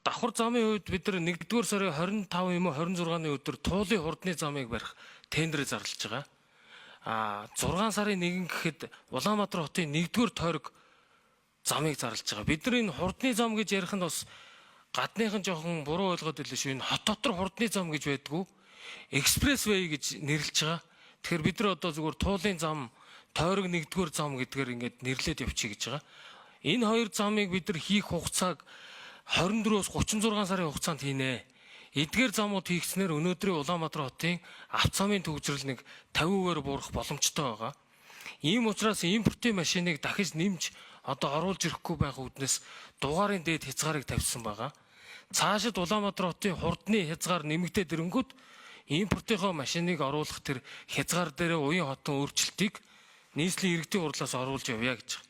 Давхар замын үед бид нар 1-р сарын 25 юм уу 26-ны өдөр Туулын хурдны замыг барих тендер зарлж байгаа. 6 сарын 1 гэхэд Улаанбаатар хотын 1-р тойрог замыг зарлж байгаа. Бид нар энэ хурдны зам гэж ярих нь бас гадныхан жоохон буруу ойлгоод байлаа шүү. Энэ хот дотор хурдны зам гэж байдгүй. Expressway гэж нэрлэж байгаа. Тэгэхээр бид нар одоо зүгээр Туулын зам, тойрог 1-р зам гэдгээр ингээд нэрлээд явчих гэж байгаа. Энэ хоёр замыг бид нар хийх хугацааг 24-өөс 36 сарын хугацаанд хийнэ. Эдгээр замууд хийгдсэнээр өнөөдрийн Улаанбаатар хотын авцамын төгжрөл нэг 50%-аар буурах боломжтой байгаа. Ийм учраас импортын машиныг дахиж нэмж одоо оруулж ирэхгүй байх үүднээс дугаарын дээд хязгаарыг тавьсан байгаа. Цаашид Улаанбаатар хотын хурдны хязгаар нэмэгдээд ирэнгүүт импортынхоо машиныг оруулах тэр хязгаар дээрээ уян хотон өөрчлөлтийг нийслэлийн иргэдийн хурлаас оруулж явъя гэж байгаа.